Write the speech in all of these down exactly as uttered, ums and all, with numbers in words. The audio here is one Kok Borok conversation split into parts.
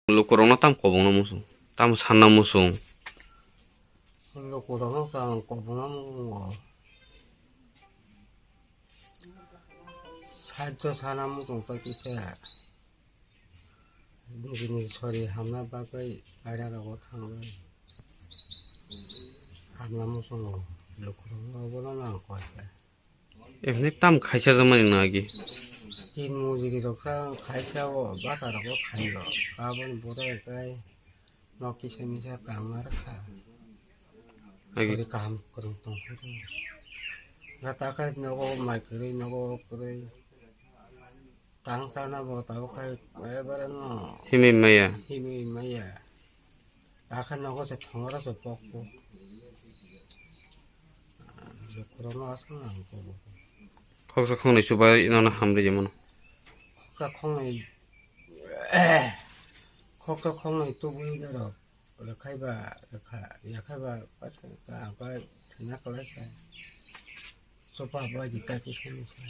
Lukurokno tamo kobongna muchung, tamo sanna muchung. Lukurokno tamo kobongna muchungo. Sahajjo sana muchung tei kisa. Nijini sori hamna bagwi kairarogo thangwi hamna muchungo. Lukurokno obono nang koi kha. Eboni tam khaisa jamani nagi. Tin mujiri rok sa khaisa o bata rok o khaio. Kabon bore kai nok kisa misa tangma rwkha. Agi. Sori kaham kwrwng tongphuru. Gata khai nogo mai kwrwi nogo kwrwi. Tang sana bo tabo khai ebere no. Himwi maya. Himwi maya. Akhe nogo se thongora se pokpo. Lukurokno aswk nang kobo. Khoksa khongnwi chubai nono hamri jemano. Khoksa khongnwi, khoksa khongnwi tubui norok rwkhaiba rwkha, yakhaiba pathai ka, ka thwina kwlai kha. Chupa bai di kaki sani sa.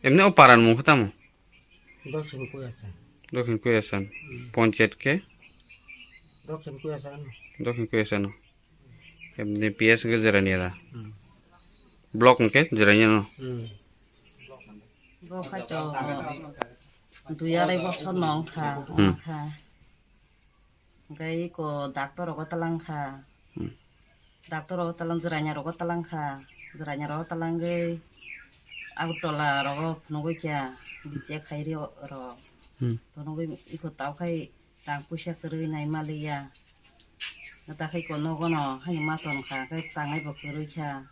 Emni o paran mung khe tamo? Dokhin Kuyasan. Dokhin Kuyasan. Hmm. Ponchayat khe? Dokhin Kuyasan. Dokhin Kuyasan. Emni P S khe Jeraniara. Hmm. Block khe Jeraniara. Hmm. Bo khai to dui arai bosor no wng kha, hmm, wng kha. Hwnkhe iko doctor rogo talang kha. Hmm. Doctor rogo talang, jwraina rogo talang kha. Jwraina rogo talangwi Agartala rogo phunugwi kha, biche khairi rok. Hmm. Phunugwi iko tao khai rang puisa kwrwi nai maliya. Takhai ko nogo no haino ma ton kha, khe tangnai bo kwrwi kha.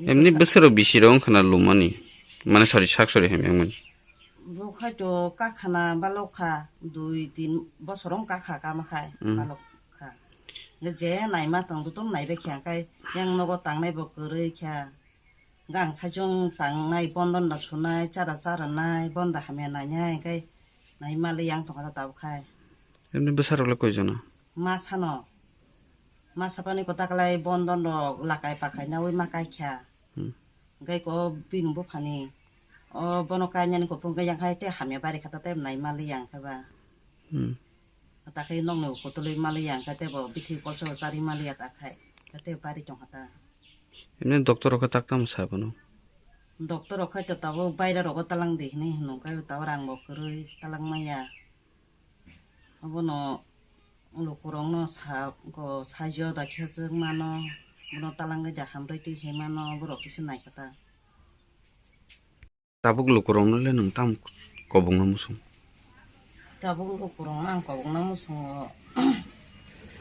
Emni bwswk rok bisi rok wngkha na lumani? Mane, sorry, sak sorry hamya wngmani. Bo khai to kakhana balok kha, dui tin bosor wng kakha kama khai, hmm, balok kha. Nge je naima tong, joto naibai khe angkai, yang nogo tangnai bo kwrwi kha. Gang saichung tangnai, bondon da sunai, chara chara nai, bonda hamya nainai, angkai nai mali yang tongkha ta tabuk khai. Emni bwsarok le koi jona? Ma sano. Ma sapani kota kalai bondon rok lakai pakai nawi ma kaikha. Hmm. Hingke ko bini buphani. O bono kainani kopong khe yang khai te hamya bari kha ta te nai mali yang khe ba. Hmm. Ta khe nokni kotoloi mali yang khe te bo bithi kolso chari mali ya ta khai. Khe te bari tong kha ta. Emni doctor rok khe tak tamo sa bono? Doctor rok khai to tabuk baira rogo talang di hinui hino khai tabuk rang bo kwrwi talang maya. Abono lukurokno sa-, go sajio da khe chwng mano, bono talangwi da hamrwi twi hai mano, borok kisa naikha ta. Tabuk lukurokno le nwng tamo kobokna muchung? Tabuk lukurokno ang kobokna muchungo,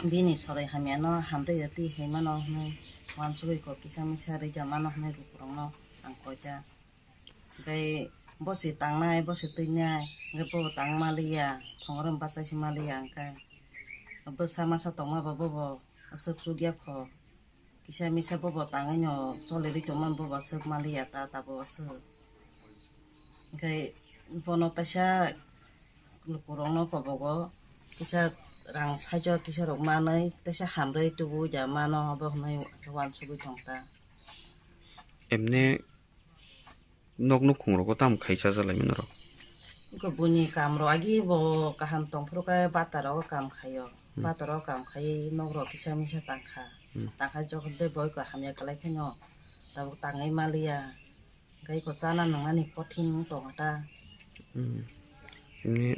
bini soroi hamyano hamrwi da twi hai mano hwnwi uansugwi kok kisa misa rwida mano hwnwi lukurokno ang koi ta. Hingke bo se tangnai, bo se twinai, hingke bo tang maliya, thongrwm bachai se maliya, hingke bwsa masa tongma bo, bo bo aswk chukya kho, kisa misa bo bo tangwi no choli rwi tongma bo bo aswk maliya ta, ta bo aswk. Hingke bono teisa lukurokno kobogo, kisa rang saichok kisa rok manwi, teisa hamrwi tubu ja mano, bo hwnwi uansugwi tong ta. Emne nok nukhung rogo tamo khai chajalai mano rok? Iko buini kam rok agi bo kaham tongphuru khe bata rogo kam khaio. Hmm. Bata rogo kam khai nok rok kisa misa tangkha. Hmm. Tangkha jokhon tei boiko hamya kwlai phano tabuk tangwi maliya. Hingke iko chana nungnani kothin wng tongkha ta. Hmm. Ini,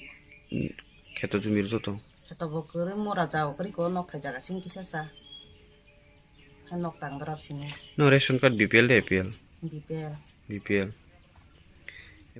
mm, kheto jumi rw tong? Kheto bo kwrwi mura jao kwrwi ko nok thai jaga sing kisa cha. Hai nok tang dorap sini. No ration card B P L de A P L? B P L. B P L.